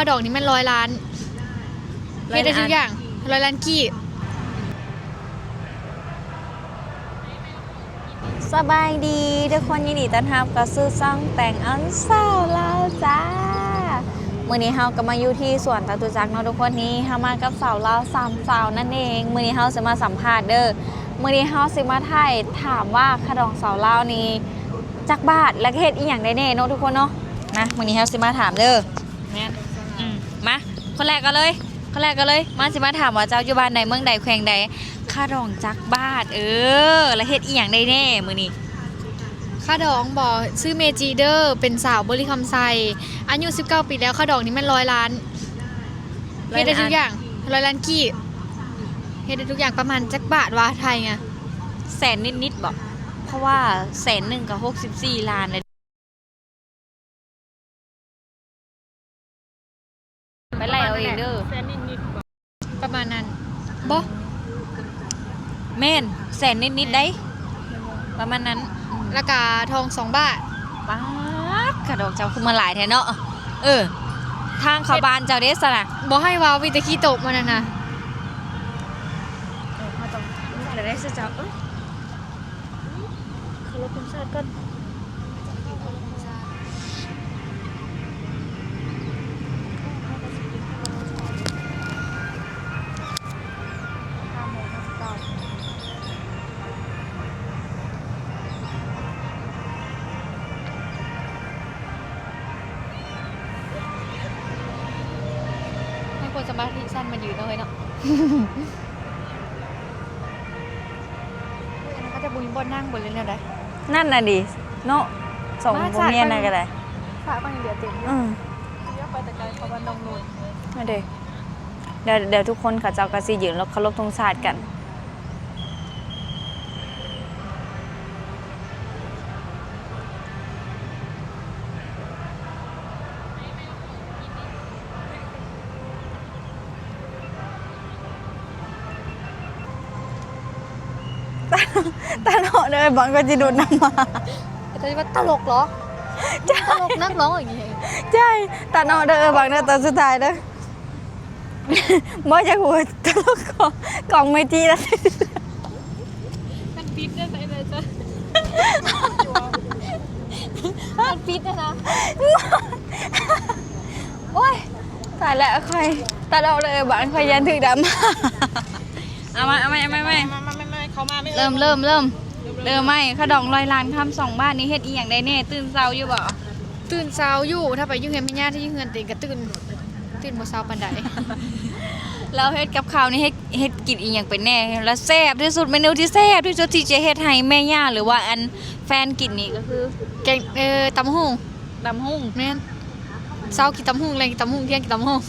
ຄ່າດອງນີ້ແມ່ນຮ້ອຍລ້ານ ເຮັດໄດ້ທຸກຢ່າງ ຮ້ອຍລ້ານກີບ. ສະບາຍດີທຸກຄົນ, ຍິນດີຕ້ອນຮັບເຂົ້າສູ່ຊ່ອງແຕງອັນສາວລາວຈ້າ. ມື້ນີ້ເຮົາກໍມາຢູ່ທີ່ສວນຈະຕຸຈັກເນາະທຸກຄົນ, ນີ້ເຮົາມາກັບສາວລາວສາມສາວນັ້ນເອງ. ມື້ນີ້ເຮົາຊິມາສຳພາດເດີ້, ມື້ນີ້ເຮົາຊິມາຖ່າຍຖາມວ່າຄ່າດອງສາວລາວນີ້ຈັກບາດ ແລ້ວກໍເຮັດອີ່ຫຍັງໄດ້ແດ່ເນາະທຸກຄົນເນາະ. ມາ ມື້ນີ້ເຮົາຊິມາຖາມເດີ້. ແມ່ນ ອືມ ມາ ຄົນແລກກ່ອນເລີຍ ຄົນແລກກ່ອນເລີຍ. ມາ ຊິມາຖາມວ່າເຈົ້າຢູ່ບ້ານໃດ ເມືອງໃດ ແຂວງໃດ ຄ່າດອງຈັກບາດ? ເອີ ແລ້ວເຮັດອີ່ຫຍັງໄດ້ແດ່ມື້ນີ້? ຄ່າດອງບໍ? ຊື່ເມຈິເດີ້ ເປັນສາວບໍລິຄຳໄຊ ອາຍຸສິບເກົ້າປີແລ້ວ. ຄ່າດອງນີ້ແມ່ນຮ້ອຍລ້ານ ເຮັດໄດ້ທຸກຢ່າງ ຮ້ອຍລ້ານກີບ ເຮັດໄດ້ທຸກຢ່າງ. ປະມານຈັກບາດວະ ໄທນະ? ແສນນິດໆບໍ? ເພາະວ່າແສນໜຶ່ງກໍຫົກສິບສີ່ລ້ານແລ້ວ. ໄປໄລ່ເອົາເອງເດີ້. ປະມານນັ້ນບໍ? ແມ່ນ ແສນນິດໆໄດ໋ ປະມານນັ້ນ. ແລ້ວກະທອງສອງບາດ. ປາດ ຄ່າດອງເຈົ້າຄືມາຫຼາຍແທ້ເນາະ. ເອີ ທາງເຂົ້າບ້ານເຈົ້າເດ້ຊັ້ນນະ? ບໍ່ໃຫ້ເວົ້າ ມີແຕ່ຂີ້ຕົກມື້ນັ້ນນະ. ເອີ ເຮົາຕ້ອງລຸກແລ້ວເດ້ເຈົ້າ. ເອີ ເຄົາລົບທຸງຊາດກ່ອນ. ໃຫ້ຄົນສະມາທິສັ້ນມາຢືນເນາະເຮີຍເນາະ. ເຂົາຈະບໍ່ມີບ່ອນນັ່ງບໍ່ ຫຼືແນວໃດ? ນັ້ນນະດີເນາະ ສອງຜົວເມຍນັ້ນກໍໄດ້. ສາກມັນເຫຼືອເຕັມຢູ່. ອືມ ໄປແຕ່ໄກເຂົາວ່ານ້ອງໂນດ. ມາເດີ ດຽວ ດຽວທຸກຄົນເຂົາເຈົ້າກໍຊິຢືນເຄົາລົບທຸງຊາດກັນ. ຕາເນາະເດີ ບາງກໍຊິໂດນນຳມາ. ເຂົາເຈົ້າວ່າຕະຫຼົກເຫລອ? ໃຊ່ ຕະຫຼົກນັກເຫລອ ຢ່າງນີ້. ໃຊ່ ຕາເນາະເດີ ບາງເດີ ຕອນສຸດທ້າຍເດີ. ບໍ່ຢາກຮູ້ ຕະຫຼົກຂອງ ຂອງໄມຕີລະ. ມັນປິດໄດ້ໃສເລີຍຈ້ະ ມັນປິດແລ້ວນະ. ໂອ້ຍ ຕາຍແລ້ວ ຂ້ອຍຕະຫຼົກເລີຍ ບາດຂ້ອຍຢ້ານຖືກດຳ. ເອົາໃໝ່ ເອົາໃໝ່ ເອົາໃໝ່ ເອົາໃໝ່ ເອົາໃໝ່ ເລີ່ມ ເລີ່ມ ເລີ່ມ ເລີ່ມໃໝ່. ຄ່າດອງຮ້ອຍລ້ານຄຳສອງບາດນີ້ ເຮັດອີ່ຫຍັງໄດ້ແດ່? ຕື່ນເຊົ້າຢູ່ບໍ່? ຕື່ນເຊົ້າຢູ່ ຖ້າໄປຢູ່ເຮືອນແມ່ຍ່າ ທີ່ຢູ່ເຮືອນຕົວເອງກໍຕື່ນ ຕື່ນບໍ່ເຊົ້າປານໃດ. ແລ້ວເຮັດກັບເຂົ້ານີ້ ເຮັດ ເຮັດກິນອີ່ຫຍັງເປັນແດ່ ແລ້ວແຊບທີ່ສຸດ? ເມນູທີ່ແຊບທີ່ສຸດທີ່ຈະເຮັດໃຫ້ແມ່ຍ່າ ຫຼືວ່າອັນແຟນກິນນີ້ກໍຄື ແກງ ເອີ ຕຳບັກຫຸ່ງ. ຕຳບັກຫຸ່ງ. ແມ່ນ ເຊົ້າກິນຕຳບັກຫຸ່ງ ແລງກິນຕຳບັກຫຸ່ງ ທ່ຽງກິນຕຳບັກຫຸ່ງ.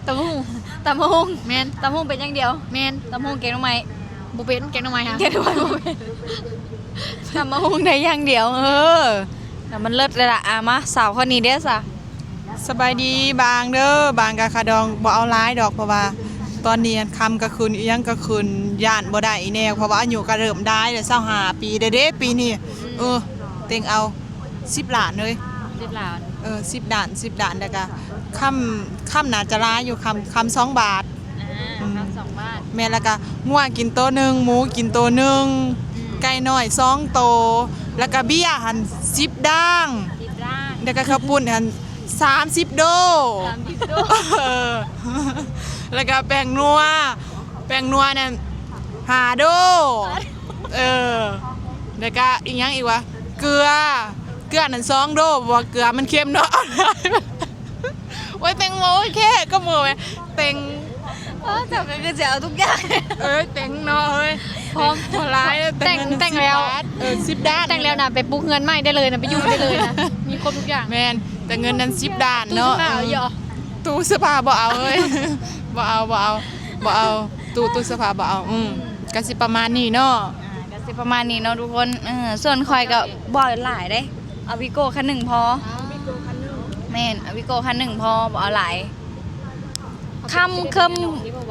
ຕຳບັກຫຸ່ງ ຕຳບັກຫຸ່ງ. ແມ່ນ ຕຳບັກຫຸ່ງເປັນຢ່າງດຽວ. ແມ່ນ ຕຳບັກຫຸ່ງ ແກງໜໍ່ໄມ້ ບໍ່ເປັນ ແກງໜໍ່ໄມ້ຫາ ແກງໜໍ່ໄມ້ບໍ່ເປັນ. ຕຳບັກຫຸ່ງໄດ້ຢ່າງດຽວ. ເອີ ແລ້ວມັນເລີດເລີຍລະ. ອາ ມາ ສາວຄົນນີ້ເດ້ຊະ. ສະບາຍດີບາງເດີ ບາງກະຄ່າດອງບໍ່ເອົາຫຼາຍດອກ ເພາະວ່າຕອນນີ້ຄຳກະຂຶ້ນ ອີ່ຫຍັງກະຂຶ້ນ ຢ້ານບໍ່ໄດ້ອີ່ແນວ ເພາະວ່າອາຍຸກະເລີ່ມຫຼາຍແລ້ວ ຊາວຫ້າປີແລ້ວເດ້ປີນີ້. ເອີ ເຕັງເອົາສິບລ້ານເລີຍ. ສິບລ້ານ. ເອີ ສິບລ້ານ ສິບລ້ານ ແລ້ວກະຄຳ ຄຳໜ້າຈະຫຼາຍຢູ່ ຄຳ ຄຳສອງບາດ. ອ່າ ອືມ ຄຳສອງບາດ. ແມ່ນ ແລ້ວກະງົວກິນໂຕໜຶ່ງ ໝູກິນໂຕໜຶ່ງ ອືມ ໄກ່ນ້ອຍສອງໂຕ ແລ້ວກະເບຍຫັ້ນສິບດ່າງ ສິບດ່າງ ແລ້ວກະເຂົ້າປຸ້ນຫັ້ນສາມສິບໂດ ສາມສິບໂດ. ເອີ ແລ້ວກະແປ້ງນົວ ແປ້ງນົວນັ້ນຫ້າໂດ. ເອີ ແລ້ວກະອີ່ຫຍັງອີກວະ? ເກືອ ເກືອນັ້ນສອງໂດ ເພາະວ່າເກືອມັນເຄັມເນາະ. ໂອ້ຍ ແຕງໂມ ໂອເຄ ກໍມືແມ່ ແຕງ ເອີ ເຈົ້າກໍຄືຊິເອົາທຸກຢ່າງ. ເອີຍ ແຕງເນາະເອີຍ ພ້ອມ ຫຼາຍ ແຕ່ງ ແຕ່ງແລ້ວ ເອີ ສິບດ້ານ ແຕ່ງແລ້ວນະ ໄປປຸກເຮືອນໃໝ່ໄດ້ເລີຍນະ ໄປຢູ່ໄດ້ເລີຍນະ ມີຄົບທຸກຢ່າງ. ແມ່ນ ແຕ່ເງິນນັ້ນສິບດ້ານເນາະ. ຕູ້ເສື້ອຜ້າເອົາຢູ່ ຕູ້ເສື້ອຜ້າບໍ່ເອົາເອີຍ ບໍ່ເອົາ ບໍ່ເອົາ ບໍ່ເອົາ ຕູ້ ຕູ້ເສື້ອຜ້າບໍ່ເອົາ. ອືມ ກະຊິປະມານນີ້ເນາະ ອ່າ ກະຊິປະມານນີ້ເນາະທຸກຄົນ. ເອີ ສ່ວນຂ້ອຍກໍບໍ່ເອົາຫຼາຍເດ້ ເອົາວີໂກ້ຄັນໜຶ່ງພໍ. ແມ່ນ ເອົາວີໂກ້ຄັນໜຶ່ງພໍ ບໍ່ເອົາຫຼາຍ. ຄຳເຄີມ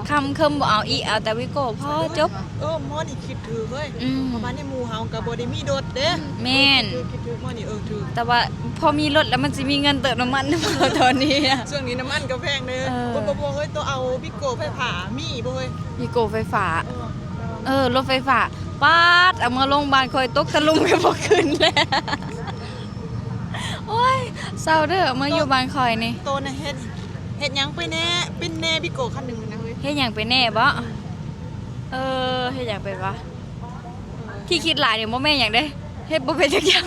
ຄຳເຄີມບໍ່ເອົາອີກ ເອົາແຕ່ວິໂກ້ພໍ ຈົບ. ເອີ ໝໍນີ້ຄິດຖືກເວີຍ ອືມ ເພາະວ່າໃນໝູ່ເຮົາກໍບໍ່ໄດ້ມີລົດເດ້. ແມ່ນ ເອີ ຄິດຖືກ ຄິດຖືກໝໍນີ້ ເອີ ຖືກ. ແຕ່ວ່າພໍມີລົດແລ້ວມັນຊິມີເງິນເຕີມນ້ຳມັນບໍ່ຕອນນີ້ນະ? ຊ່ວງນີ້ນ້ຳມັນກໍແພງເດ້. ເອີ ໂອ້ຍ ບໍ່ ບໍ່ເອີຍ ໂຕເອົາວິໂກ້ໄຟຟ້າມີບໍ່ເອີຍ? ວິໂກ້ໄຟຟ້າ ເອີ ເອີ ລົດໄຟຟ້າ ປາດ ເອົາມາລົງບ້ານຂ້ອຍຕົກຕະລຸ່ມກໍບໍ່ຂຶ້ນແລ້ວ. ໂອ້ຍ ເຊົາເດີ ເອົາມາຢູ່ບ້ານຂ້ອຍນີ້. ໂຕນະເຮັດ ເຮັດຫຍັງໄປແດ່ ເປັນແດ່ ບິໂກ້ຄັນໜຶ່ງນະເຮີ້ຍ? ເຮັດຫຍັງເປັນແດ່ບໍ? ເອີ ເຮັດຫຍັງເປັນວະ? ທີ່ຄິດຫຼາຍນີ້ບໍ່ແມ່ນຫຍັງເດ້ ເຮັດບໍ່ເປັນຈັກຢ່າງ.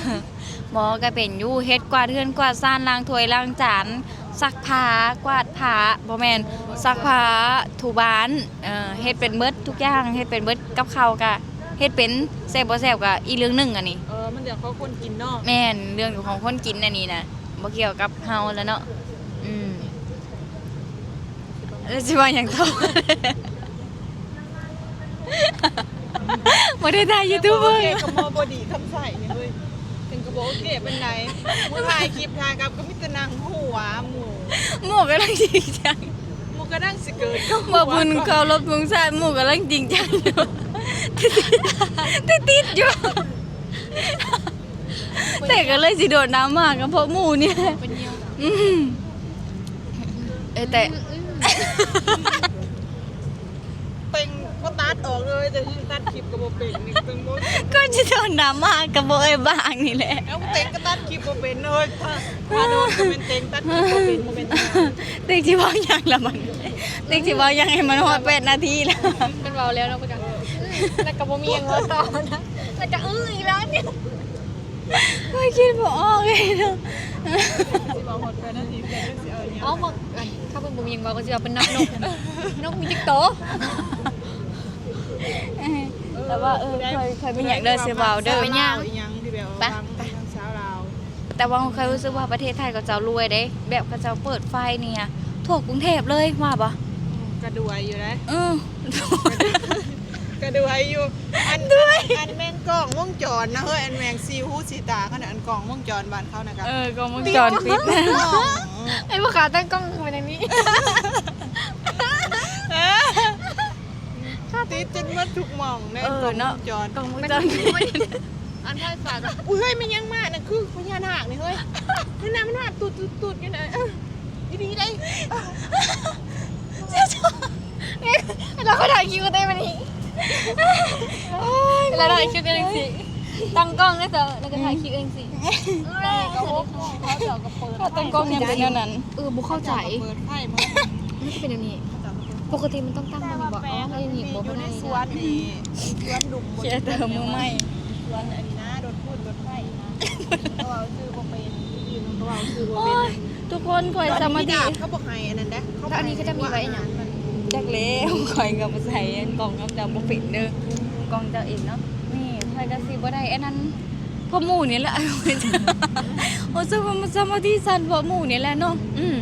ໝໍກໍເປັນຢູ່ ເຮັດກວາດເຮືອນກວາດຊານ ລ້າງຖ້ວຍລ້າງຈານ ຊັກຜ້າ ກວາດຜ້າ ບໍ່ແມ່ນ ຊັກຜ້າ ຖູບ້ານ ເອີ ເຮັດເປັນເບິດທຸກຢ່າງ ເຮັດເປັນເບິດ. ກັບເຂົ້າກະເຮັດເປັນ ແຊບບໍ່ແຊບກະອີກເລື່ອງໜຶ່ງອັນນີ້. ເອີ ມັນເລື່ອງຂອງຄົນກິນເນາະ. ແມ່ນ ເລື່ອງຂອງຄົນກິນອັນນີ້ນະ ບໍ່ກ່ຽວກັບເຮົາແລ້ວເນາະ. ອືມ ແລ້ວຊິວ່າຫຍັງຕໍ່? ບໍ່ໄດ້ຖ່າຍຢູທູບເບີ ກໍບໍ່ດີຄຳໃສ່ເວີຍ. ເພິ່ນກໍບໍ່ໂອເຄປານໃດ ມື້ຖ່າຍຄລິບຖ່າຍກັບກໍມີແຕ່ນັ່ງຫົວໝູ່. ໝູ່ກຳລັງຈິງຈັງ ໝູ່ກຳລັງຊິເກີດ ບໍ່ບຸນເຄົາລົບທຸງຊາດ ໝູ່ກຳລັງຈິງຈັງຢູ່ ຕິດໆຢູ່. ແຕ່ກໍເລີຍຊິໂດດດຣາມາກໍເພາະໝູ່ນີ້ແຫຼະ. ອືມ ເອີ ແຕ່ ອືມ ເຕັງບໍ່ຕັດອອກເລີຍ ແຕ່ຊິຕັດຄລິບກໍບໍ່ເປັນນີ້ ເຕັງບໍ່ ກໍຊິໂດນດຣາມາກໍບໍ່ເອີຍບາງນີ້ແຫຼະ. ເອົາ ເຕັງກໍຕັດຄລິບບໍ່ເປັນເອີຍ. ຖ້າ ຖ້າໂດນກໍແມ່ນເຕັງຕັດຄລິບບໍ່ເປັນ ບໍ່ແມ່ນ ເຕັງຊິເວົ້າຫຍັງລະບັດນີ້? ເຕັງຊິເວົ້າຫຍັງໃຫ້ມັນຮອດແປດນາທີລະ? ເພິ່ນເວົ້າແລ້ວເນາະ ເພິ່ນກໍ ແລ້ວກໍບໍ່ມີຫຍັງເວົ້າຕໍ່ນະ ແລ້ວກໍ ອື ອີກແລ້ວນີ້. ຂ້ອຍຄິດບໍ່ອອກເລີຍເນາະ. ຊິເວົ້າຮອດແປດນາທີ ເພິ່ນຊິເອົາຫຍັງ? ເອົາ ບໍ່ ອັນ ຖ້າເພິ່ນບໍ່ມີຫຍັງເວົ້າ ກໍຊິວ່າເພິ່ນນັບນົກ ນົກມີຈັກໂຕ? ແຕ່ວ່າ ເອີ ຂ້ອຍ ຂ້ອຍມີຫຍັງເດີຊິເວົ້າເດີ. ເປັນຫຍັງ? ອີຫຍັງທີ່ແບບວ່າ ໄປ ຟັງ ໄປ ທາງຊາວລາວ. ແຕ່ວ່າຂ້ອຍຮູ້ສຶກວ່າປະເທດໄທເຂົາເຈົ້າລວຍເດ້ ແບບເຂົາເຈົ້າເປີດໄຟນີ້ ທົ່ວກຸງເທບເລີຍ ວ່າບໍ່? ອືມ ກະດວຍຢູ່ເດ້. ເອີ ກະດວຍຢູ່. ອັນ ອັນແມ່ນກ້ອງວົງຈອນນະເຮີ້ຍ ອັນແມ່ນສີຫູສີຕາຂະໜາດ ອັນກ້ອງວົງຈອນບ້ານເຂົານະກະ ເອີ ກ້ອງວົງຈອນປິດ. ໄອ້ພວກຂາຕັ້ງກ້ອງໄປທາງນີ້ ຕິດຈົນໝົດທຸກໝ່ອງໃນ ເອີ ກ້ອງວົງຈອນ ກ້ອງວົງຈອນປິດ. ອັນທ້າຍຝາກ ອຸ້ຍ ເຮີ້ຍ ແມ່ນຫຍັງມາ? ນັ້ນຄືພະຍານາກນີ້ເຮີ້ຍ ນັ້ນນະ ມັນມາຕຸດໆໆຢູ່ນະ. ເອີ ອີ່ຫຼີເດ້ ແລ້ວຂ້ອຍຖ່າຍຄລິບກັນໄດ້ບັດນີ້. ໂອ້ຍ ແລ້ວຖ່າຍຄລິບກັນຈັ່ງຊີ້ ຕັ້ງກ້ອງແລ້ວເຈົ້າ ແລ້ວກໍຖ່າຍຄລິບເອງຊີ້. ເອີ ກໍຫົກໂມງ ເຂົາເຈົ້າກໍເປີດ ເຂົາຕັ້ງກ້ອງຍັງເປັນແນວນັ້ນ. ເອີ ບໍ່ເຂົ້າໃຈ ເປີດໄຟມາ ມັນຊິເປັນແນວນີ້. ປົກກະຕິມັນຕ້ອງຕັ້ງແບບນີ້ບໍ່? ອໍ ເຮັດແບບນີ້ບໍ່ໄດ້. ຢູ່ໃນສວນນີ້ ສວນດຸ່ມ ເສຍເຕີມມືໃໝ່ ສວນອັນນີ້ນະ ລົດພູນລົດໄຟນະ ເຂົາເວົ້າຊື່ບໍ່ເປັນ ຢູ່ເຂົາເວົ້າຊື່ບໍ່ເປັນ. ໂອ້ຍ ທຸກຄົນ ຂ້ອຍສະມາທິ ເຂົາບໍ່ໃຫ້ອັນນັ້ນເດ້. ແລ້ວອັນນີ້ເຂົາຈະມີໄວ້ຫຍັງ? ຈັກແລ້ວ ຂ້ອຍກໍບໍ່ໃສ່ອັນກ້ອງຂອງເຈົ້າບໍ່ເປັນເດີ ກ້ອງເຈົ້າເອງເນາະ. ນີ້ຂ້ອຍກໍຊິບໍ່ໄດ້ອັນນັ້ນ ເພາະໝູ່ນີ້ແຫຼະ ໂອ້ ສະມາທິສັ້ນເພາະໝູ່ນີ້ແຫຼະເນາະ. ອືມ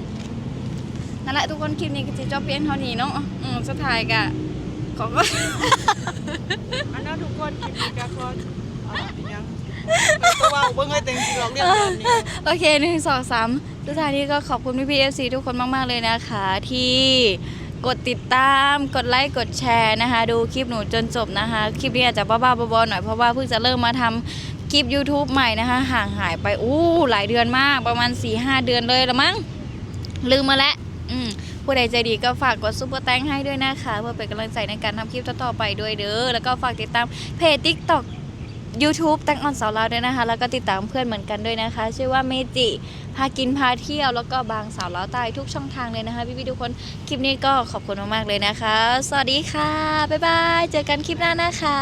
ນັ້ນແຫຼະທຸກຄົນ ຄລິບນີ້ກໍຊິຈົບພຽງເທົ່ານີ້ເນາະ. ອືມ ສຸດທ້າຍກໍຂໍ ອັນນັ້ນທຸກຄົນ ຄລິບນີ້ກໍຂໍ ເອີ ອີຫຍັງ ຕົວເວົ້າເບິ່ງເອີຍ ແຕ່ງຊິຫຼອກລຽນແບບນີ້. ໂອເຄ ໜຶ່ງ ສອງ ສາມ ສຸດທ້າຍນີ້ກໍຂອບຄຸນພີ່ໆ ເອັຟຊີ ທຸກຄົນມາກໆ ເລີຍນະຄະ ທີ່ກົດຕິດຕາມ ກົດໄລ ກົດແຊນະຄະ ດູຄລິບໜູຈົນຈົບນະຄະ. ຄລິບນີ້ອາດຈະບ້າໆ ບອໆ ໜ້ອຍ ເພາະວ່າເພິ່ງຈະເລີ່ມມາທຳຄລິບຢູທູບໃໝ່ນະຄະ ຫ່າງຫາຍໄປ ໂອ້ ຫຼາຍເດືອນມາກ ປະມານສີ່ຫ້າເດືອນເລີຍລະມັງ ລືມໝົດແລ້ວ. ອືມ ຜູ້ໃດໃຈດີກໍຝາກກົດຊຸບເປີແຕັງໃຫ້ດ້ວຍນະຄະ ເພື່ອເປັນກຳລັງໃຈໃນການທຳຄລິບຕໍ່ໆ ໄປດ້ວຍເດີ. ແລ້ວກໍຝາກຕິດຕາມເພຈ TikTok YouTube ແຕງອ່ອນສາວລາວດ້ວຍນະຄະ ແລ້ວກໍຕິດຕາມເພື່ອນເໝືອນກັນດ້ວຍນະຄະ ຊື່ວ່າເມຈິ ພາກິນພາທ່ຽວ ແລ້ວກໍບາງສາວລາວໃຕ້ ທຸກຊ່ອງທາງເລີຍນະຄະ ພີ່ໆ ທຸກຄົນ. ຄລິບນີ້ກໍຂອບຄຸນມາກໆ ເລີຍນະຄະ. ສະຫວັດດີຄ່ະ ບາຍບາຍ ເຈີກັນຄລິບໜ້ານະຄະ.